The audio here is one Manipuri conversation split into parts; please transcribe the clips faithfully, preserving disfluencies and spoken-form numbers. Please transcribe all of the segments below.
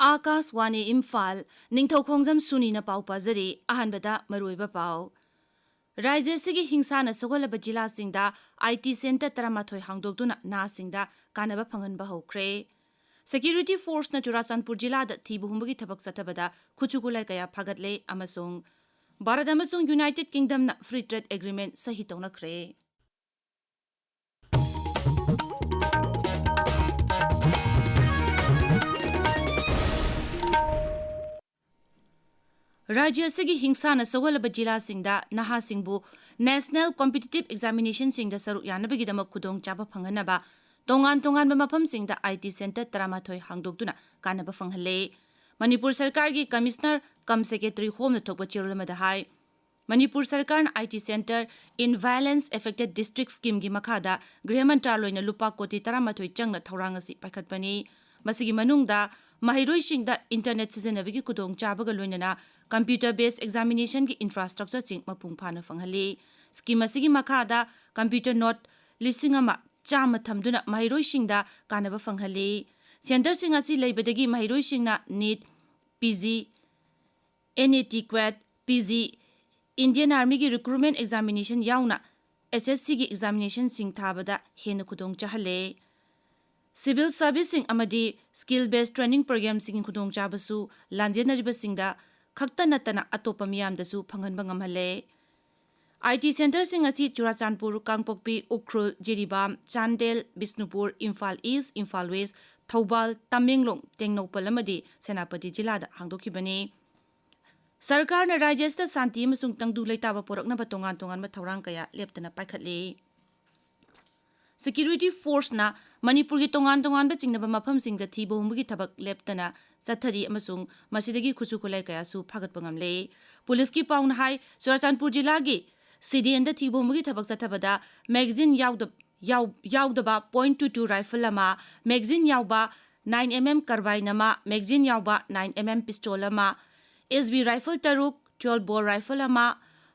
ꯑꯥꯀꯥꯁꯋꯥꯅꯤ ꯏꯝꯐꯥꯜ, ꯅꯤꯡꯊꯧꯈꯣꯡꯖꯝ ꯁꯨꯅꯤꯅ ꯄꯥꯎ ꯄꯥꯖꯔꯤ꯫ ꯑꯍꯥꯟꯕꯗ ꯃꯔꯨꯑꯣꯏꯕ ꯄꯥꯎ꯫ ꯔꯥꯖ꯭ꯌ ꯑꯁꯤꯒꯤ ꯍꯤꯡꯁꯥꯅ ꯁꯣꯛꯍꯜꯂꯕ ꯖꯤꯂꯥꯁꯤꯡꯗ ꯑꯥꯏ ꯇꯤ ꯁꯦꯟꯇꯔ ꯇꯔꯥꯃꯥꯊꯣꯏ ꯍꯥꯡꯗꯣꯛꯇꯨꯅ ꯅꯍꯥꯁꯤꯡꯗ ꯀꯥꯟꯅꯕ ꯐꯪꯍꯟꯕ ꯍꯧꯈ꯭ꯔꯦ꯫ ꯁꯦꯀ꯭ꯌꯨꯔꯤꯇꯤ ꯐꯣꯔꯁꯅ ꯆꯨꯔꯥꯆꯥꯟꯄꯨꯔ ꯖꯤꯂꯥꯗ ꯊꯤꯕ ꯍꯨꯝꯕꯒꯤ ꯊꯕꯛ ꯆꯠꯊꯕꯗ ꯈꯨꯠꯁꯨ ꯈꯨꯠꯂꯥꯏ ꯀꯌꯥ ꯐꯥꯒꯠꯂꯦ ꯑꯃꯁꯨꯡ ꯚꯥꯔꯠ ꯑꯃꯁꯨꯡ ꯌꯨꯅꯥꯏꯇꯦꯗ ꯀꯤꯡꯗꯝꯅ ꯐ꯭ꯔꯤ ꯇ꯭ꯔꯦꯗ ꯑꯦꯒ꯭ꯔꯤꯃꯦꯟ ꯁꯍꯤ ꯇꯧꯅꯈ꯭ꯔꯦ꯫ ꯔꯥꯖ꯭ꯌ ꯑꯁꯤꯒꯤ ꯍꯤꯡꯁꯥꯅ ꯁꯣꯛꯍꯜꯂꯕ ꯖꯤꯂꯥꯁꯤꯡꯗ ꯅꯍꯥꯁꯤꯡꯕꯨ ꯅꯦꯁꯅꯦꯜ ꯀꯣꯝꯄꯤꯇꯤꯇꯤꯚ ꯑꯦꯛꯖꯥꯃꯤꯅꯦꯁꯟꯁꯤꯡꯗ ꯁꯔꯨꯛ ꯌꯥꯅꯕꯒꯤꯗꯃꯛ ꯈꯨꯗꯣꯡꯆꯥꯕ ꯐꯪꯍꯟꯅꯕ ꯇꯣꯉꯥꯟ ꯇꯣꯉꯥꯟꯕ ꯃꯐꯝꯁꯤꯡꯗ ꯑꯥꯏ ꯇꯤ ꯁꯦꯟꯇꯔ ꯇꯔꯥꯃꯥꯊꯣꯏ ꯍꯥꯡꯗꯣꯛꯇꯨꯅ ꯀꯥꯟꯅꯕ ꯐꯪꯍꯜꯂꯦ꯫ ꯃꯅꯤꯄꯨꯔ ꯁꯔꯀꯥꯔꯒꯤ ꯀꯃꯤꯁꯅꯔ ꯀꯝ ꯁꯦꯀ꯭ꯔꯦꯇꯔꯤ ꯍꯣꯝꯅ ꯊꯣꯛꯄ ꯆꯦꯔꯣꯜ ꯑꯃꯗ ꯍꯥꯏ, ꯃꯅꯤꯄꯨꯔ ꯁꯔꯀꯥꯔꯅ ꯑꯥꯏ ꯇꯤ ꯁꯦꯟꯇꯔ ꯏꯟ ꯚꯥꯏꯑꯣꯂꯦꯟꯁ ꯑꯦꯐꯦꯛꯇꯦꯗ ꯗꯤꯁꯇ꯭ꯔꯤꯛ ꯁ꯭ꯀꯤꯝꯒꯤ ꯃꯈꯥꯗ ꯒ꯭ꯔꯤꯍ ꯃꯟꯇ꯭ꯔꯥꯂꯣꯏꯅ ꯂꯨꯄꯥ ꯀꯣꯇꯤ ꯇꯔꯥꯃꯥꯊꯣꯏ ꯆꯪꯅ ꯊꯧꯔꯥꯡ ꯑꯁꯤ ꯄꯥꯏꯈꯠꯄꯅꯤ꯫ ꯃꯁꯤꯒꯤ ꯃꯅꯨꯡꯗ ꯃꯍꯩꯔꯣꯏꯁꯤꯡꯗ ꯏꯟꯇꯔꯅꯦꯠ ꯁꯤꯖꯤꯟꯅꯕꯒꯤ ꯈꯨꯗꯣꯡꯆꯥꯕꯒ ꯂꯣꯏꯅꯅ ꯀꯝꯄ꯭ꯌꯨꯇꯔ ꯕꯦꯁ ꯑꯦꯛꯖꯥꯃꯤꯅꯦꯁꯟꯒꯤ ꯏꯟꯐ꯭ꯔꯥꯁ꯭ꯇ꯭ꯔꯛꯆꯔꯁꯤꯡ ꯃꯄꯨꯡ ꯐꯥꯅ ꯐꯪꯍꯜꯂꯤ꯫ ꯁ꯭ꯀꯤꯝ ꯑꯁꯤꯒꯤ ꯃꯈꯥꯗ ꯀꯝꯄ꯭ꯌꯨꯇꯔ ꯅꯣꯠ ꯂꯤꯁꯤꯡ ꯑꯃ ꯆꯥꯝꯃ ꯊꯝꯗꯨꯅ ꯃꯍꯩꯔꯣꯏꯁꯤꯡꯗ ꯀꯥꯟꯅꯕ ꯐꯪꯍꯜꯂꯤ꯫ ꯁꯦꯟꯇꯔꯁꯤꯡ ꯑꯁꯤ ꯂꯩꯕꯗꯒꯤ ꯃꯍꯩꯔꯣꯏꯁꯤꯡꯅ NEET, P G, N A T CUET, P G, Indian ꯑꯥꯔꯃꯤꯒꯤ ꯔꯤꯀ꯭ꯔꯨꯠꯃꯦꯟ ꯑꯦꯛꯖꯥꯃꯤꯅꯦꯁꯟ ꯌꯥꯎꯅ ꯑꯦꯁ ꯑꯦꯁ ꯁꯤꯒꯤ ꯑꯦꯛꯖꯥꯃꯤꯅꯦꯁꯟꯁꯤꯡ ꯊꯥꯕꯗ ꯍꯦꯟꯅ ꯈꯨꯗꯣꯡ ꯆꯥꯍꯜꯂꯦ꯫ ꯁꯤꯚꯤꯜ ꯁꯔꯚꯤꯁꯁꯤꯡ ꯑꯃꯗꯤ ꯁ꯭ꯀꯤꯜ ꯕꯦꯁ ꯇ꯭ꯔꯦꯅꯤꯡ ꯄ꯭ꯔꯣꯒ꯭ꯔꯥꯝꯁꯤꯡꯒꯤ ꯈꯨꯗꯣꯡꯆꯥꯕꯁꯨ ꯂꯥꯟꯖꯦꯟꯅꯔꯤꯕꯁꯤꯡꯗ ꯈꯛꯇ ꯅꯠꯇꯅ ꯑꯇꯣꯞꯄ ꯃꯤꯌꯥꯝꯗꯁꯨ ꯐꯪꯍꯟꯕ ꯉꯝꯍꯜꯂꯦ꯫ ꯑꯥꯏ ꯇꯤ ꯁꯦꯟꯇꯔꯁꯤꯡ ꯑꯁꯤ ꯆꯨꯔꯥꯆꯥꯟꯄꯨꯔ, ꯀꯥꯡꯄꯣꯛꯄꯤ, ꯎꯈ꯭ꯔꯨꯜ, ꯖꯤꯔꯤꯕꯥꯝ, ꯆꯥꯟꯗꯦꯜ, ꯕꯤꯁꯅꯨꯄꯨꯔ, ꯏꯝꯐꯥꯜ ꯏꯁ, ꯏꯝꯐꯥꯜ ꯋꯦꯁ, ꯊꯧꯕꯥꯜ, ꯇꯃꯦꯡꯂꯣꯡ, ꯇꯦꯡꯅꯧꯄꯜ ꯑꯃꯗꯤ ꯁꯦꯅꯥꯄꯇꯤ ꯖꯤꯂꯥꯗ ꯍꯥꯡꯗꯣꯛꯈꯤꯕꯅꯤ꯫ ꯁꯔꯀꯥꯔꯅ ꯔꯥꯖ꯭ꯌ ꯑꯁꯤꯗ ꯁꯥꯟꯇꯤ ꯑꯃꯁꯨꯡ ꯇꯪꯗꯨ ꯂꯩꯇꯥꯕ ꯄꯨꯔꯛꯅꯕ ꯇꯣꯉꯥꯟ ꯇꯣꯉꯥꯟꯕ ꯊꯧꯔꯥꯡ ꯀꯌꯥ ꯂꯦꯞꯇꯅ ꯄꯥꯏꯈꯠꯂꯤ꯫ ꯁꯦꯀ꯭ꯌꯨꯔꯤꯇꯤ ꯐꯣꯔꯁꯅ ꯃꯅꯤꯄꯨꯔꯒꯤ ꯇꯣꯉꯥꯟ ꯇꯣꯉꯥꯟꯕ ꯆꯤꯡꯅꯕ ꯃꯐꯝꯁꯤꯡꯗ ꯊꯤꯕ ꯍꯨꯝꯕꯒꯤ ꯊꯕꯛ ꯂꯦꯞꯇꯅ ꯆꯠꯊꯔꯤ ꯑꯃꯁꯨꯡ ꯃꯁꯤꯗꯒꯤ ꯈꯨꯠꯁꯨ ꯈꯨꯠꯂꯥꯏ ꯀꯌꯥꯁꯨ ꯐꯥꯒꯠꯄ ꯉꯝꯂꯦ꯫ ꯄꯨꯂꯤꯁꯀꯤ ꯄꯥꯎꯅ ꯍꯥꯏ, ꯆꯨꯔꯥꯆꯥꯟꯄꯨꯔ ꯖꯤꯂꯥꯒꯤ ꯁꯤꯗꯦꯟꯗ ꯊꯤꯕ ꯍꯨꯝꯕꯒꯤ ꯊꯕꯛ ꯆꯠꯊꯕꯗ ꯃꯦꯒꯥꯖꯤꯟ ꯌꯥꯎꯗ-, ꯌꯥꯎ-, ꯌꯥꯎꯗꯕ ꯄꯣꯏꯟꯠ ꯇꯨ ꯇꯨ ꯔꯥꯏꯐꯜ ꯑꯃ, ꯃꯦꯒꯥꯖꯤꯟ ꯌꯥꯎꯕ ꯅꯥꯏꯟ ꯑꯦꯝ ꯑꯦꯝ ꯀꯥꯔꯕꯥꯏꯟ ꯑꯃ, ꯃꯦꯒꯥꯖꯤꯟ ꯌꯥꯎꯕ ꯅꯥꯏꯟ ꯑꯦꯝ ꯑꯦꯝ ꯄꯤꯁꯇꯣꯜ ꯑꯃ, ꯑꯦꯁ ꯕꯤ ꯔꯥꯏꯐꯜ ꯇꯔꯨꯛ, ꯇ꯭ꯋꯦꯜꯚ ꯕꯣꯔ ꯔꯥꯏꯐꯜ ꯑꯃ,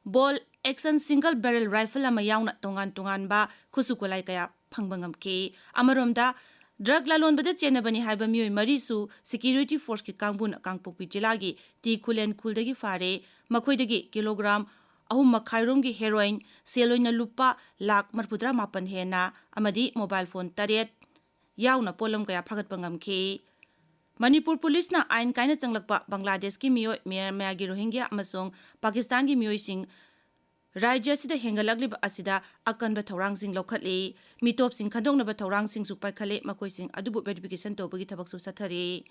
ꯕꯣꯜ ꯑꯦꯛꯁꯟ ꯁꯤꯡꯒꯜ ꯕꯦꯔꯦꯜ ꯔꯥꯏꯐꯜ ꯑꯃ ꯌꯥꯎꯅ ꯇꯣꯉꯥꯟ ꯇꯣꯉꯥꯟꯕ ꯈꯨꯠꯁꯨ ꯈꯨꯠꯂꯥꯏ ꯀꯌꯥ ꯐꯪꯕ ꯉꯝꯈꯤ꯫ ꯑꯃꯔꯣꯝꯗ, ꯗ꯭ꯔꯒ ꯂꯂꯣꯟꯕꯗ ꯆꯦꯟꯅꯕꯅꯤ ꯍꯥꯏꯕ ꯃꯤꯑꯣꯏ ꯃꯔꯤꯁꯨ ꯁꯦꯀ꯭ꯌꯨꯔꯤꯇꯤ ꯐꯣꯔꯁꯀꯤ ꯀꯥꯡꯕꯨꯅ ꯀꯥꯡꯄꯣꯛꯄꯤ ꯖꯤꯂꯥꯒꯤ ꯇꯤ ꯈꯨꯂꯦꯟ ꯈꯨꯜꯗꯒꯤ ꯐꯥꯔꯦ꯫ ꯃꯈꯣꯏꯗꯒꯤ ꯀꯤꯂꯣꯒ꯭ꯔꯥꯝ ꯑꯍꯨꯝ ꯃꯈꯥꯏꯔꯣꯝꯒꯤ ꯍꯦꯔꯣꯏꯟ, ꯁꯦꯜ ꯑꯣꯏꯅ ꯂꯨꯄꯥ ꯂꯥꯈ ꯃꯔꯤꯐꯨꯇꯔꯥ ꯃꯥꯄꯟ ꯍꯦꯟꯅ ꯑꯃꯗꯤ ꯃꯣꯕꯥꯏꯜ ꯐꯣꯟ ꯇꯔꯦꯠ ꯌꯥꯎꯅ ꯄꯣꯠꯂꯝ ꯀꯌꯥ ꯐꯥꯒꯠꯄ ꯉꯝꯈꯤ꯫ ꯃꯅꯤꯄꯨꯔ ꯄꯨꯂꯤꯁꯅ ꯑꯥꯏꯟ ꯀꯥꯏꯅ ꯆꯪꯂꯛꯄ ꯕꯪꯒ꯭ꯂꯥꯗꯦꯁꯀꯤ ꯃꯤꯑꯣꯏ, ꯃ꯭ꯌꯥꯟꯃꯥꯔꯒꯤ ꯔꯣꯍꯤꯡꯒ꯭ꯌꯥ ꯑꯃꯁꯨꯡ ꯄꯥꯀꯤꯁꯇꯥꯟꯒꯤ ꯃꯤꯑꯣꯏꯁꯤꯡ ꯔꯥꯖ꯭ꯌ ꯑꯁꯤꯗ ꯍꯦꯟꯒꯠꯂꯛꯂꯤꯕ ꯑꯁꯤꯗ ꯑꯀꯟꯕ ꯊꯧꯔꯥꯡꯁꯤꯡ ꯂꯧꯈꯠꯂꯤ꯫ ꯃꯤꯇꯣꯞꯁꯤꯡ ꯈꯟꯗꯣꯛꯅꯕ ꯊꯧꯔꯥꯡꯁꯤꯡꯁꯨ ꯄꯥꯏꯈꯠꯂꯦ꯫ ꯃꯈꯣꯏꯁꯤꯡ ꯑꯗꯨꯕꯨ ꯚꯦꯔꯤꯐꯤꯀꯦꯁꯟ ꯇꯧꯕꯒꯤ ꯊꯕꯛꯁꯨ ꯆꯠꯊꯔꯤ꯫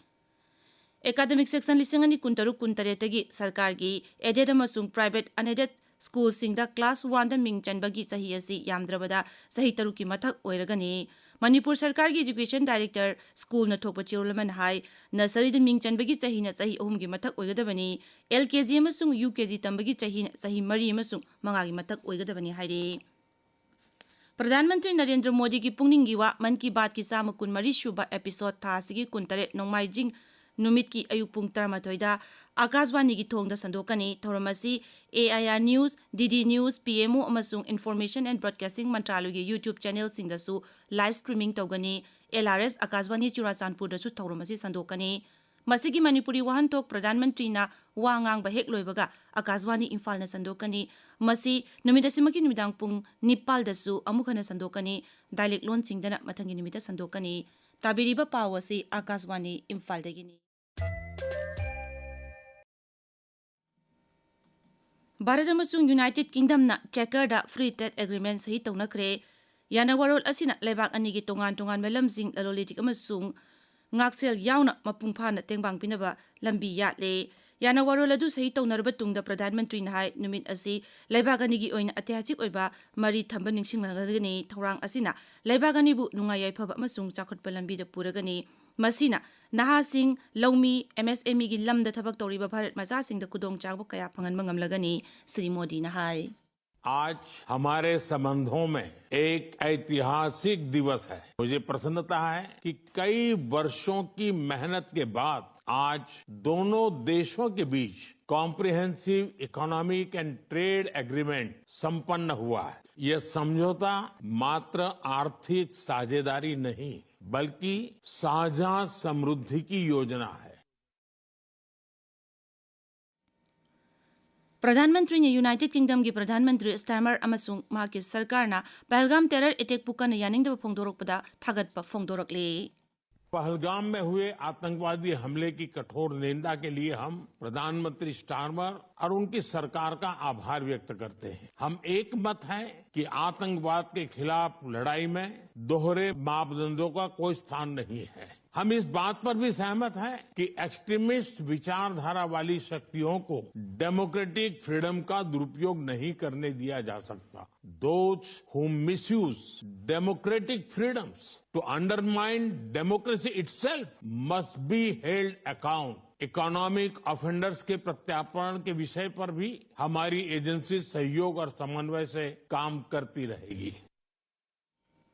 ꯑꯦꯀꯥꯗꯃꯤꯛ ꯁꯦꯁꯟ ꯂꯤꯁꯤꯡ ꯑꯅꯤ ꯀꯨꯟꯇꯔꯨꯛ ꯀꯨꯟꯇꯔꯦꯠꯇꯒꯤ ꯁꯔꯀꯥꯔꯒꯤ, ꯑꯦꯗꯦꯗ ꯑꯃꯁꯨꯡ ꯄ꯭ꯔꯥꯏꯚꯦꯠ ꯑꯟꯑꯦꯗꯦꯗ ꯁ꯭ꯀꯨꯜꯁꯤꯡꯗ ꯀ꯭ꯂꯥꯁ ꯋꯥꯟꯗ ꯃꯤꯡ ꯆꯟꯕꯒꯤ ꯆꯍꯤ ꯑꯁꯤ ꯌꯥꯝꯗ꯭ꯔꯕꯗ ꯆꯍꯤ ꯇꯔꯨꯛꯀꯤ ꯃꯊꯛ ꯑꯣꯏꯔꯒꯅꯤ꯫ ꯃꯅꯤꯄꯨꯔ ꯁꯔꯀꯥꯔꯒꯤ ꯏꯖꯨꯀꯦꯁꯟ ꯗꯥꯏꯔꯦꯛꯇꯔ ꯁ꯭ꯀꯨꯜꯅ ꯊꯣꯛꯄ ꯆꯦꯔꯣꯜ ꯑꯃꯅ ꯍꯥꯏ, ꯅꯔꯁꯔꯤꯗ ꯃꯤꯡ ꯆꯟꯕꯒꯤ ꯆꯍꯤꯅ ꯆꯍꯤ ꯑꯍꯨꯝꯒꯤ ꯃꯊꯛ ꯑꯣꯏꯒꯗꯕꯅꯤ꯫ ꯑꯦꯜ ꯀꯦ ꯖꯤ ꯑꯃꯁꯨꯡ ꯌꯨ ꯀꯦ ꯖꯤ ꯇꯝꯕꯒꯤ ꯆꯍꯤꯅ ꯆꯍꯤ ꯃꯔꯤ ꯑꯃꯁꯨꯡ ꯃꯉꯥꯒꯤ ꯃꯊꯛ ꯑꯣꯏꯒꯗꯕꯅꯤ ꯍꯥꯏꯔꯤ꯫ ꯄ꯭ꯔꯙꯥꯟ ꯃꯟꯇ꯭ꯔꯤ ꯅꯔꯦꯟꯗ꯭ꯔ ꯃꯣꯗꯤꯒꯤ ꯄꯨꯛꯅꯤꯡꯒꯤ ꯋꯥ ꯃꯟ ꯀꯤ ꯕꯥꯠꯀꯤ ꯆꯥꯝꯃ ꯀꯨꯟꯃꯔꯤ ꯁꯨꯕ ꯑꯦꯄꯤꯁꯣꯗ ꯊꯥ ꯑꯁꯤꯒꯤ ꯀꯨꯟꯇꯔꯦꯠ ꯅꯣꯡꯃꯥꯏꯖꯤꯡ ꯅꯨꯃꯤꯠꯀꯤ ꯑꯌꯨꯛ ꯄꯨꯡ ꯇꯔꯥꯃꯥꯊꯣꯏꯗ ꯑꯀꯥꯁꯕꯥꯅꯤꯒꯤ ꯊꯣꯡꯗ ꯁꯟꯗꯣꯛꯀꯅꯤ꯫ ꯊꯧꯔꯝ ꯑꯁꯤ A I R news, D D news, P M O ꯑꯃꯁꯨꯡ ꯏꯟꯐꯣꯔꯃꯦꯁꯟ ꯑꯦꯟ ꯕ꯭ꯔꯣꯗꯀꯥꯁꯇꯤꯡ ꯃꯟꯇ꯭ꯔꯥꯂꯌꯒꯤ YouTube ꯆꯦꯅꯦꯜꯁꯤꯡꯗꯁꯨ ꯂꯥꯏꯚ ꯁ꯭ꯇ꯭ꯔꯤꯃꯤꯡ ꯇꯧꯒꯅꯤ꯫ ꯑꯦꯜ ꯑꯥꯔ ꯑꯦꯁ ꯑꯀꯥꯁꯕꯥꯅꯤ ꯆꯨꯔꯥꯆꯥꯟꯄꯨꯔꯗꯁꯨ ꯊꯧꯔꯝ ꯑꯁꯤ ꯁꯟꯗꯣꯛꯀꯅꯤ꯫ ꯃꯁꯤꯒꯤ ꯃꯅꯤꯄꯨꯔꯤ ꯋꯥꯍꯟꯊꯣꯛ ꯄ꯭ꯔꯙꯥꯟ ꯃꯟꯇ꯭ꯔꯤꯅ ꯋꯥ ꯉꯥꯡꯕ ꯍꯦꯛ ꯂꯣꯏꯕꯒ ꯑꯀꯥꯁꯕꯥꯅꯤ ꯏꯝꯐꯥꯜꯅ ꯁꯟꯗꯣꯛꯀꯅꯤ꯫ ꯃꯁꯤ ꯅꯨꯃꯤꯠ ꯑꯁꯤꯃꯛꯀꯤ ꯅꯨꯃꯤꯗꯥꯡ ꯄꯨꯡ ꯅꯤꯄꯥꯜꯗꯁꯨ ꯑꯃꯨꯛ ꯍꯟꯅ ꯁꯟꯗꯣꯛꯀꯅꯤ꯫ ꯗꯥꯏꯂꯦꯛ ꯂꯣꯟꯁꯤꯡꯗꯅ ꯃꯊꯪꯒꯤ ꯅꯨꯃꯤꯠꯇ ꯁꯟꯗꯣꯛꯀꯅꯤ꯫ ꯇꯥꯕꯤꯔꯤꯕ ꯄꯥꯎ ꯑꯁꯤ ꯑꯀꯥꯁꯕꯥꯅꯤ ꯏꯝꯐꯥꯜꯗꯒꯤꯅꯤ꯫ ꯚꯥꯔꯠ ꯑꯃꯁꯨꯡ ꯌꯨꯅꯥꯏꯇꯦꯗ ꯀꯤꯡꯗꯝꯅ ꯆꯦꯀꯔꯗ ꯐ꯭ꯔꯤ ꯇ꯭ꯔꯦꯗ ꯑꯦꯒ꯭ꯔꯤꯃꯦꯟ ꯁꯍꯤ ꯇꯧꯅꯈ꯭ꯔꯦ꯫ ꯌꯥꯅ ꯋꯥꯔꯣꯜ ꯑꯁꯤꯅ ꯂꯩꯕꯥꯛ ꯑꯅꯤꯒꯤ ꯇꯣꯉꯥꯟ ꯇꯣꯉꯥꯟꯕ ꯂꯝꯁꯤꯡ, ꯂꯂꯣꯟ ꯏꯇꯤꯛ ꯑꯃꯁꯨꯡ ꯉꯥꯛꯁꯦꯜ ꯌꯥꯎꯅ ꯃꯄꯨꯡ ꯐꯥꯅ ꯇꯦꯡꯕꯥꯡ ꯄꯤꯅꯕ ꯂꯝꯕꯤ ꯌꯥꯠꯂꯦ꯫ ꯌꯥꯅ ꯋꯥꯔꯣꯜ ꯑꯗꯨ ꯁꯍꯤ ꯇꯧꯅꯔꯕ ꯇꯨꯡꯗ ꯄ꯭ꯔꯙꯥꯟ ꯃꯟꯇ꯭ꯔꯤꯅ ꯍꯥꯏ, ꯅꯨꯃꯤꯠ ꯑꯁꯤ ꯂꯩꯕꯥꯛ ꯑꯅꯤꯒꯤ ꯑꯣꯏꯅ ꯑꯩꯇꯤꯍꯥꯁꯤꯛ ꯑꯣꯏꯕ ꯃꯔꯤ ꯊꯝꯕ ꯅꯤꯡꯁꯤꯡꯂꯒꯅꯤ꯫ ꯊꯧꯔꯥꯡ ꯑꯁꯤꯅ ꯂꯩꯕꯥꯛ ꯑꯅꯤꯕꯨ ꯅꯨꯡꯉꯥꯏ ꯌꯥꯏꯐꯕ ꯑꯃꯁꯨꯡ ꯆꯥꯎꯈꯠꯄ ꯂꯝꯕꯤꯗ ꯄꯨꯔꯒꯅꯤ꯫ ꯃꯁꯤꯅ ꯅꯍꯥꯁꯤꯡ, ꯂꯧꯃꯤ, ꯑꯦꯝ ꯑꯦꯁ ꯑꯦꯝ ꯏꯒꯤ ꯂꯝꯗ ꯊꯕꯛ ꯇꯧꯔꯤꯕ ꯚꯥꯔꯠ ꯃꯆꯥꯁꯤꯡꯗ ꯈꯨꯗꯣꯡꯆꯥꯕ ꯀꯌꯥ ꯐꯪꯍꯟꯕ ꯉꯝꯂꯒꯅꯤ, ꯁ꯭ꯔꯤ ꯃꯣꯗꯤꯅ ꯍꯥꯏ꯫ आज हमारे संबंधों में एक ऐतिहासिक दिवस है। मुझे प्रसन्नता है कि कई वर्षों की मेहनत के बाद आज दोनों देशों के बीच comprehensive economic and trade agreement संपन्न हुआ है। यह समझौता मात्र आर्थिक साझेदारी नहीं, बल्कि साझा समृद्धि की योजना है। ꯄ꯭ꯔꯙꯥꯟ ꯃꯟꯇ꯭ꯔꯤꯅ ꯌꯨꯅꯥꯏꯇꯦꯗ ꯀꯤꯡꯗꯝꯒꯤ ꯄ꯭ꯔꯙꯥꯟ ꯃꯟꯇ꯭ꯔꯤ ꯁ꯭ꯇꯥꯔꯃꯔ ꯑꯃꯁꯨꯡ ꯃꯍꯥꯛꯀꯤ ꯁꯔꯀꯥꯔꯅ ꯄꯍꯜꯒꯥꯝ ꯇꯦꯔꯔ ꯑꯦꯇꯦꯛꯄꯨ ꯀꯟꯅ ꯌꯥꯅꯤꯡꯗꯕ ꯐꯣꯡꯗꯣꯔꯛꯄꯗ ꯊꯥꯒꯠꯄ ꯐꯣꯡꯗꯣꯔꯛꯂꯤ꯫ पहलगाम में हुए आतंकवादी हमले की कठोर निंदा के लिए हम प्रधानमंत्री स्टारमर और उनकी सरकार का आभार व्यक्त करते हैं। हम एक मत हैं कि आतंकवाद के खिलाफ लड़ाई में दोहरे मापदंडों का कोई स्थान नहीं है। हम इस बात पर भी सहमत हैं कि एक्सट्रीमिस्ट विचारधारा वाली शक्तियों को डेमोक्रेटिक फ्रीडम का दुरुपयोग नहीं करने दिया जा सकता। Those who misuse democratic freedoms to undermine democracy itself must be held account. Economic offenders के प्रत्यार्पण के विषय पर भी हमारी एजेंसी सहयोग और समन्वय से काम करती रहेगी।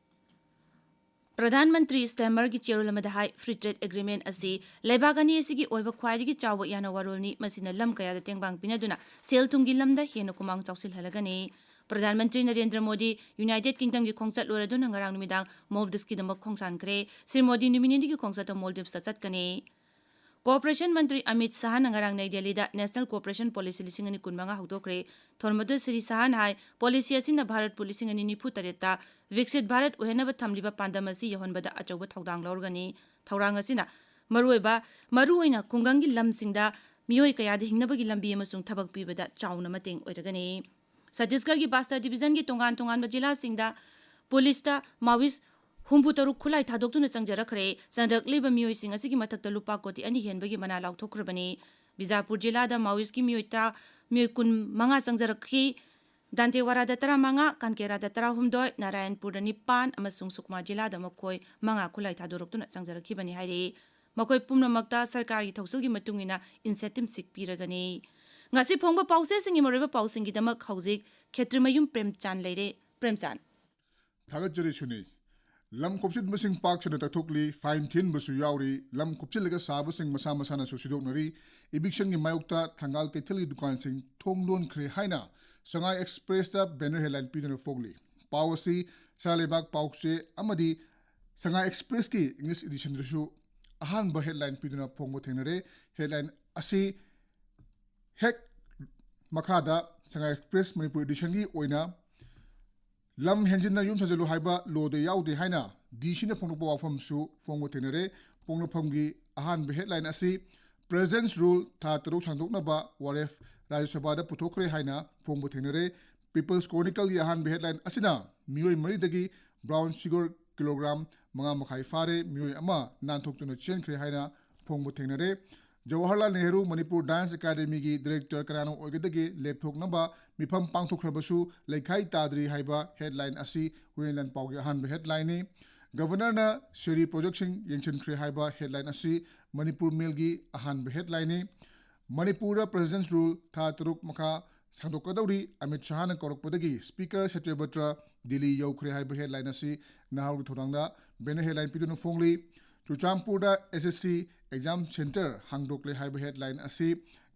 ꯄ꯭ꯔꯙꯥꯟ ꯃꯟꯇ꯭ꯔꯤ ꯁ꯭ꯇꯥꯔꯃꯔꯒꯤ ꯆꯦꯔꯣꯜ ꯑꯃꯗ ꯍꯥꯏ, ꯐ꯭ꯔꯤ ꯇ꯭ꯔꯦꯗ ꯑꯦꯒ꯭ꯔꯤꯃꯦꯟ ꯑꯁꯤ ꯂꯩꯕꯥꯛ ꯑꯅꯤ ꯑꯁꯤꯒꯤ ꯑꯣꯏꯕ ꯈ꯭ꯋꯥꯏꯗꯒꯤ ꯆꯥꯎꯕ ꯌꯥꯅ ꯋꯥꯔꯣꯜꯅꯤ꯫ ꯃꯁꯤꯅ ꯂꯝ ꯀꯌꯥꯗ ꯇꯦꯡꯕꯥꯡ ꯄꯤꯅꯗꯨꯅ ꯁꯦꯜ ꯊꯨꯝꯒꯤ ꯂꯝꯗ ꯍꯦꯟꯅ ꯈꯨꯃꯥꯡ ꯆꯥꯎꯁꯤꯜꯍꯜꯂꯒꯅꯤ꯫ ꯄ꯭ꯔꯙꯥꯟ ꯃꯟꯇ꯭ꯔꯤ ꯅꯔꯦꯟꯗ꯭ꯔ ꯃꯣꯗꯤ ꯌꯨꯅꯥꯏꯇꯦꯗ ꯀꯤꯡꯗꯝꯒꯤ ꯈꯣꯡꯆꯠ ꯂꯣꯏꯔꯗꯨꯅ ꯉꯔꯥꯡ ꯅꯨꯃꯤꯗꯥꯡ ꯃꯣꯜꯗꯤꯞꯁꯀꯤꯗꯃꯛ ꯈꯣꯡꯁꯥꯟꯈ꯭ꯔꯦ꯫ ꯁ꯭ꯔꯤ ꯃꯣꯗꯤ ꯅꯨꯃꯤꯠ ꯅꯤꯅꯤꯒꯤ ꯈꯣꯡꯆꯠꯇ ꯃꯣꯜꯗꯤꯞꯁꯇ ꯆꯠꯀꯅꯤ꯫ ꯀꯣꯑꯣꯄꯔꯦꯁꯟ ꯃꯟꯇ꯭ꯔꯤ ꯑꯃꯤꯠ ꯁꯥꯍꯅ ꯉꯔꯥꯡ ꯅꯩ ꯗꯦꯜꯂꯤꯗ ꯅꯦꯁꯅꯦꯜ ꯀꯣꯑꯣꯄꯔꯦꯁꯟ ꯄꯣꯂꯤꯁꯤ ꯂꯤꯁꯤꯡ ꯑꯅꯤ ꯀꯨꯟꯃꯉꯥ ꯍꯧꯗꯣꯛꯈ꯭ꯔꯦ꯫ ꯊꯧꯔꯝ ꯑꯗꯨꯗ ꯁ꯭ꯔꯤ ꯁꯥꯍꯅ ꯍꯥꯏ, ꯄꯣꯂꯤꯁꯤ ꯑꯁꯤꯅ ꯚꯥꯔꯠꯄꯨ ꯂꯤꯁꯤꯡ ꯑꯅꯤ ꯅꯤꯐꯨ ꯇꯔꯦꯠꯇ ꯕꯤꯛꯁꯤꯠ ꯚꯥꯔꯠ ꯑꯣꯏꯍꯟꯅꯕ ꯊꯝꯂꯤꯕ ꯄꯥꯟꯗꯝ ꯑꯁꯤ ꯌꯧꯍꯟꯕꯗ ꯑꯆꯧꯕ ꯊꯧꯗꯥꯡ ꯂꯧꯔꯒꯅꯤ꯫ ꯊꯧꯔꯥꯡ ꯑꯁꯤꯅ ꯃꯔꯨꯑꯣꯏꯕ, ꯃꯔꯨꯑꯣꯏꯅ ꯈꯨꯡꯒꯪꯒꯤ ꯂꯝꯁꯤꯡꯗ ꯃꯤꯑꯣꯏ ꯀꯌꯥꯗ ꯍꯤꯡꯅꯕꯒꯤ ꯂꯝꯕꯤ ꯑꯃꯁꯨꯡ ꯊꯕꯛ ꯄꯤꯕꯗ ꯆꯥꯎꯅ ꯃꯇꯦꯡ ꯑꯣꯏꯔꯒꯅꯤ꯫ ꯁꯠꯇꯤꯁꯒꯔꯒꯤ ꯕꯥꯁꯇꯔ ꯗꯤꯕꯤꯖꯟꯒꯤ ꯇꯣꯉꯥꯟ ꯇꯣꯉꯥꯟꯕ ꯖꯤꯂꯥꯁꯤꯡꯗ ꯄꯨꯂꯤꯁꯇ ꯃꯥꯋꯤꯁ ꯍꯨꯝꯐꯨ ꯇꯔꯨꯛ ꯈꯨꯠꯂꯥꯏ ꯊꯥꯗꯣꯛꯇꯨꯅ ꯆꯪꯖꯔꯛꯈ꯭ꯔꯦ꯫ ꯆꯪꯖꯔꯛꯂꯤꯕ ꯃꯤꯑꯣꯏꯁꯤꯡ ꯑꯁꯤꯒꯤ ꯃꯊꯛꯇ ꯂꯨꯄꯥ ꯀꯣꯇꯤ ꯑꯅꯤ ꯍꯦꯟꯕꯒꯤ ꯃꯅꯥ ꯂꯥꯎꯊꯣꯛꯈ꯭ꯔꯕꯅꯤ꯫ ꯕꯤꯖꯥꯄꯨꯔ ꯖꯤꯂꯥꯗ ꯃꯥꯋꯤꯁꯀꯤ ꯃꯤꯑꯣꯏ ꯇꯔꯥ, ꯃꯤꯑꯣꯏ ꯀꯨꯟ ꯃꯉꯥ ꯆꯪꯖꯔꯛꯈꯤ꯫ ꯗꯥꯟꯇꯦꯋꯥꯔꯥꯗ ꯇꯔꯥꯃꯉꯥ, ꯀꯥꯟꯀꯦꯔꯥꯗ ꯇꯔꯥꯍꯨꯝꯗꯣꯏ, ꯅꯥꯔꯥꯌꯟꯄꯨꯔꯗ ꯅꯤꯄꯥꯟ ꯑꯃꯁꯨꯡ ꯁꯨꯛꯃꯥ ꯖꯤꯂꯥꯗ ꯃꯈꯣꯏ ꯃꯉꯥ ꯈꯨꯠꯂꯥꯏ ꯊꯥꯗꯣꯔꯛꯇꯨꯅ ꯆꯪꯖꯔꯛꯈꯤꯕꯅꯤ ꯍꯥꯏꯔꯤ꯫ ꯃꯈꯣꯏ ꯄꯨꯝꯅꯃꯛꯇ ꯁꯔꯀꯥꯔꯒꯤ ꯊꯧꯁꯤꯜꯒꯤ ꯃꯇꯨꯡ ꯏꯟꯅ ꯏꯟꯁꯦꯟꯇꯤꯚꯁꯤꯡ ꯄꯤꯔꯒꯅꯤ꯫ ꯉꯁꯤ ꯐꯣꯡꯕ ꯄꯥꯎꯆꯦꯁꯤꯡꯒꯤ ꯃꯔꯨꯑꯣꯏꯕ ꯄꯥꯎꯁꯤꯡꯒꯤꯗꯃꯛ ꯍꯧꯖꯤꯛ ꯈꯦꯇ꯭ꯔꯤꯃꯌꯨꯝ ꯄ꯭ꯔꯦꯝꯆꯥꯟ ꯂꯩꯔꯦ꯫ ꯄ꯭ꯔꯦꯝꯆꯥꯟ꯫ ꯊꯥꯒꯠꯆꯔꯤ ꯁꯨꯅꯤ꯫ ꯂꯝ ꯈꯣꯞꯆꯤꯟꯕꯁꯤꯡ ꯄꯥꯛ ꯁꯟꯅ ꯇꯛꯊꯣꯛꯂꯤ, ꯐꯥꯏꯟ ꯊꯤꯍꯟꯕꯁꯨ ꯌꯥꯎꯔꯤ꯫ ꯂꯝ ꯈꯣꯞꯆꯤꯜꯂꯒ ꯁꯥꯕꯁꯤꯡ ꯃꯁꯥ ꯃꯁꯥꯅꯁꯨ ꯁꯤꯗꯣꯛꯅꯔꯤ꯫ ꯏꯕꯤꯛꯁꯟꯒꯤ ꯃꯥꯌꯣꯛꯇ ꯊꯪꯒꯥꯜ ꯀꯩꯊꯦꯜꯒꯤ ꯗꯨꯀꯥꯟꯁꯤꯡ ꯊꯣꯡ ꯂꯣꯟꯈ꯭ꯔꯦ ꯍꯥꯏꯅ ꯁꯉꯥꯏ ꯑꯦꯛꯁꯄ꯭ꯔꯦꯁꯇ ꯕꯦꯅꯔ ꯍꯦꯗꯂꯥꯏꯟ ꯄꯤꯗꯨꯅ ꯐꯣꯡꯂꯤ꯫ ꯄꯥꯎ ꯑꯁꯤ ꯁꯅꯥ ꯂꯩꯕꯥꯛ ꯄꯥꯎꯆꯦ ꯑꯃꯗꯤ ꯁꯉꯥꯏ ꯑꯦꯛꯁꯄ꯭ꯔꯦꯁꯀꯤ ꯏꯪꯂꯤꯁ ꯏꯗꯤꯁꯟꯗꯨꯁꯨ ꯑꯍꯥꯟꯕ ꯍꯦꯗꯂꯥꯏꯟ ꯄꯤꯗꯨꯅ ꯐꯣꯡꯕ ꯊꯦꯡꯅꯔꯦ꯫ ꯍꯦꯗꯂꯥꯏꯟ ꯑꯁꯤ ꯍꯦꯛ ꯃꯈꯥꯗ ꯁꯉꯥꯏ ꯑꯦꯛꯁꯄ꯭ꯔꯦꯁ ꯃꯅꯤꯄꯨꯔ ꯏꯗꯤꯁꯟꯒꯤ ꯑꯣꯏꯅ ꯂꯝ ꯍꯦꯟꯖꯤꯟꯅ ꯌꯨꯝ ꯁꯥꯖꯤꯜꯂꯨ ꯍꯥꯏꯕ ꯂꯣꯗ ꯌꯥꯎꯗꯦ ꯍꯥꯏꯅ ꯗꯤ ꯁꯤꯅ ꯐꯣꯡꯗꯣꯛꯄ ꯋꯥꯐꯝꯁꯨ ꯐꯣꯡꯕ ꯊꯦꯡꯅꯔꯦ꯫ ꯄꯣꯛꯅꯐꯝꯒꯤ ꯑꯍꯥꯟꯕ ꯍꯦꯗꯂꯥꯏꯟ ꯑꯁꯤ ꯄ꯭ꯔꯦꯖꯦꯟꯁ ꯔꯨꯜ ꯊꯥ ꯇꯔꯨꯛ ꯁꯥꯡꯗꯣꯛꯅꯕ ꯋꯥꯔꯦꯞ ꯔꯥꯖ꯭ꯌ ꯁꯚꯥꯗ ꯄꯨꯊꯣꯛꯈ꯭ꯔꯦ ꯍꯥꯏꯅ ꯐꯣꯡꯕ ꯊꯦꯡꯅꯔꯦ꯫ ꯄꯤꯄꯜꯁ ꯀ꯭ꯔꯣꯅꯤꯀꯜꯒꯤ ꯑꯍꯥꯟꯕ ꯍꯦꯗꯂꯥꯏꯟ ꯑꯁꯤꯅ ꯃꯤꯑꯣꯏ ꯃꯔꯤꯗꯒꯤ ꯕ꯭ꯔꯥꯎꯟ ꯁꯨꯒꯔ ꯀꯤꯂꯣꯒ꯭ꯔꯥꯝ ꯃꯉꯥ ꯃꯈꯥꯏ ꯐꯥꯔꯦ, ꯃꯤꯑꯣꯏ ꯑꯃ ꯅꯥꯟꯊꯣꯛꯇꯨꯅ ꯆꯦꯟꯈ꯭ꯔꯦ ꯍꯥꯏꯅ ꯐꯣꯡꯕ ꯊꯦꯡꯅꯔꯦ꯫ ꯖꯋꯥꯍꯔꯂꯥꯜ ꯅꯦꯍꯔꯨ ꯃꯅꯤꯄꯨꯔ ꯗꯥꯟꯁ ꯑꯦꯀꯥꯗꯃꯤꯒꯤ ꯗꯤꯔꯦꯛꯇꯔ ꯀꯅꯥꯅ ꯑꯣꯏꯒꯗꯒꯦ ꯂꯦꯞꯊꯣꯛꯅꯕ ꯃꯤꯐꯝ ꯄꯥꯡꯊꯣꯛꯈ꯭ꯔꯕꯁꯨ ꯂꯩꯈꯥꯏ ꯇꯥꯗ꯭ꯔꯤ ꯍꯥꯏꯕ ꯍꯦꯗꯂꯥꯏꯟ ꯑꯁꯤ ꯍꯨꯏꯌꯦꯟ ꯂꯥꯟꯄꯥꯎꯒꯤ ꯑꯍꯥꯟꯕ ꯍꯦꯗꯂꯥꯏꯟꯅꯤ꯫ ꯒꯕꯔꯅꯔꯅ ꯁꯦꯔꯤ ꯄ꯭ꯔꯣꯖꯦꯛꯁꯤꯡ ꯌꯦꯡꯁꯤꯟꯈ꯭ꯔꯦ ꯍꯥꯏꯕ ꯍꯦꯗꯂꯥꯏꯟ ꯑꯁꯤ ꯃꯅꯤꯄꯨꯔ ꯃꯦꯜꯒꯤ ꯑꯍꯥꯟꯕ ꯍꯦꯗꯂꯥꯏꯟꯅꯤ꯫ ꯃꯅꯤꯄꯨꯔꯗ ꯄ꯭ꯔꯦꯁꯤꯗꯦꯟꯁ ꯔꯨꯜ ꯊꯥ ꯇꯔꯨꯛ ꯃꯈꯥ ꯁꯥꯡꯗꯣꯛꯀꯗꯧꯔꯤ꯫ ꯑꯃꯤꯠ ꯁꯍꯥꯅ ꯀꯧꯔꯛꯄꯗꯒꯤ ꯁ꯭ꯄꯤꯀꯔ ꯁꯇ꯭ꯌꯕ꯭ꯔꯇ ꯗꯤꯜꯂꯤ ꯌꯧꯈ꯭ꯔꯦ ꯍꯥꯏꯕ ꯍꯦꯗꯂꯥꯏꯟ ꯑꯁꯤ ꯅꯍꯥꯔꯣꯜꯒꯤ ꯊꯧꯗꯥꯡꯗ ꯕꯦꯅꯔ ꯍꯦꯗꯂꯥꯏꯟ ꯄꯤꯗꯨꯅ ꯐꯣꯡꯂꯤ꯫ ꯆꯨꯔꯆꯥꯟꯄꯨꯔꯗ ꯑꯦꯁ ꯑꯦꯁ ꯁꯤ ꯑꯦꯛꯖꯥꯝ ꯁꯦꯟꯇꯔ ꯍꯥꯡꯗꯣꯛꯂꯦ ꯍꯥꯏꯕ ꯍꯦꯗꯂꯥꯏꯟ ꯑꯁꯤ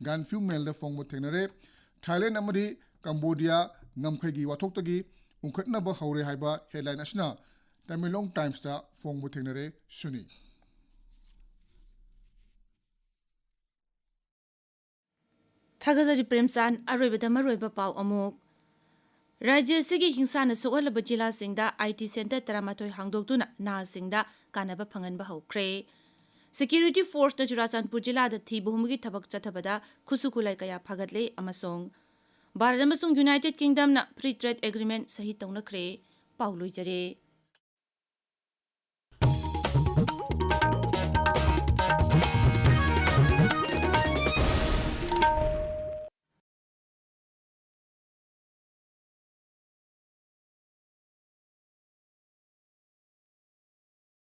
ꯒꯥꯟꯐ꯭ꯌꯨ ꯃꯦꯜꯗ ꯐꯣꯡꯕ ꯊꯦꯡꯅꯔꯦ꯫ ꯊꯥꯏꯂꯦꯟ ꯑꯃꯗꯤ ꯀꯝꯕꯣꯗꯤꯌꯥ ꯉꯝꯈꯩꯒꯤ ꯋꯥꯊꯣꯛꯇꯒꯤ ꯎꯪꯈꯠꯅꯕ ꯍꯧꯔꯦ ꯍꯥꯏꯕ ꯍꯦꯗꯂꯥꯏꯟ ꯑꯁꯤꯅ ꯇꯃꯦꯡꯂꯣꯡ ꯇꯥꯏꯝꯁꯇ ꯐꯣꯡꯕ ꯊꯦꯡꯅꯔꯦ꯫ ꯁꯨꯅꯤ꯫ ꯊꯥꯒꯠꯆꯔꯤ ꯄ꯭ꯔꯦꯝꯆꯥꯟ꯫ ꯑꯔꯣꯏꯕꯗ ꯃꯔꯨꯑꯣꯏꯕ ꯄꯥꯎ ꯑꯃꯨꯛ꯫ ꯔꯥꯖ꯭ꯌ ꯑꯁꯤꯒꯤ ꯍꯤꯡꯁꯥꯅ ꯁꯣꯛꯍꯜꯂꯕ ꯖꯤꯂꯥꯁꯤꯡꯗ ꯑꯥꯏ ꯇꯤ ꯁꯦꯟꯇꯔ ꯇꯔꯥꯃꯥꯊꯣꯏ ꯍꯥꯡꯗꯣꯛꯇꯨꯅ ꯅꯍꯥꯁꯤꯡꯗ ꯀꯥꯟꯅꯕ ꯐꯪꯍꯟꯕ ꯍꯧꯈ꯭ꯔꯦ꯫ ꯁꯦꯀ꯭ꯌꯨꯔꯤꯇꯤ ꯐꯣꯔꯁꯅ ꯆꯨꯔꯥꯆꯥꯟꯄꯨꯔ ꯖꯤꯂꯥꯗ ꯊꯤꯕ ꯍꯨꯝꯕꯒꯤ ꯊꯕꯛ ꯆꯠꯊꯕꯗ ꯈꯨꯠꯁꯨ ꯈꯨꯠꯂꯥꯏ ꯀꯌꯥ ꯐꯥꯒꯠꯂꯦ ꯑꯃꯁꯨꯡ ꯚꯥꯔꯠ ꯑꯃꯁꯨꯡ ꯌꯨꯅꯥꯏꯇꯦꯗ ꯀꯤꯡꯗꯝꯅ ꯐ꯭ꯔꯤ ꯇ꯭ꯔꯦꯗ ꯑꯦꯒ꯭ꯔꯤꯃꯦꯟ ꯁꯍꯤ ꯇꯧꯅꯈ꯭ꯔꯦ꯫ ꯄꯥꯎ ꯂꯣꯏꯖꯔꯦ꯫